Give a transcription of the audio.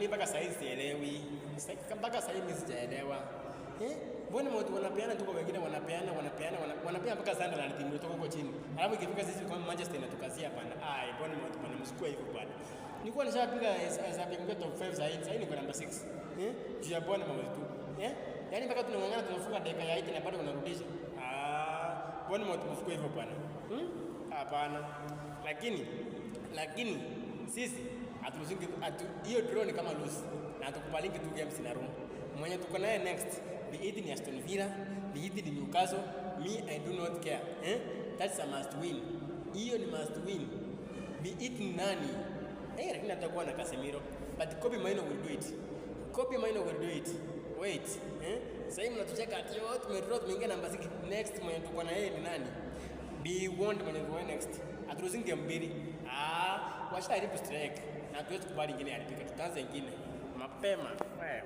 Mimi mpaka sasa hivi sielewi. Mpaka sasa hivi sijaelewa. Eh? Bournemouth wanapeana tu kwa wengine, wanapeana, wanapeana, wanapeana mpaka Sunderland, timu kutoka huko chini. Alafu ikifika sisi kama Manchester inatukazia bana. Ai, Bournemouth bana, msikuwe hivyo bana. Nilikuwa nishapiga hesabu ya top 5 sasa hivi, sasa niko namba 6. Eh? Juu ya Bournemouth tu. Eh? Yaani mpaka tunang'ang'ana, tunafunga dakika ya 8 na bado wanarudisha. Ah, Bournemouth, msikuwe hivyo bana. Hapana. Lakini sisi haturuhusingi atu, hiyo draw ni kama lose na hatukubalingi two games in a row. Mwenye tuko naye next, be it ni Aston Villa, be it ni Newcastle, me I do not care. Eh? That's a must win. Hiyo ni must win. Be it ni nani? Eh, lakini atakuwa na Casemiro. But Kobbie Mainoo will do it. Kobbie Mainoo will do it. Wait, eh? Sasa hivi mnatucheka ati, oh, tumedraw, tumeingia namba 6. Next mwenye tuko na yeye ni nani? Be warned, mwenye tuko naye next. Haturuhusingi game mbili. Ah, washaharibu streak. Na hatuwezi kubali ingine haribika. Tutaanza ingine mapema. Wewe.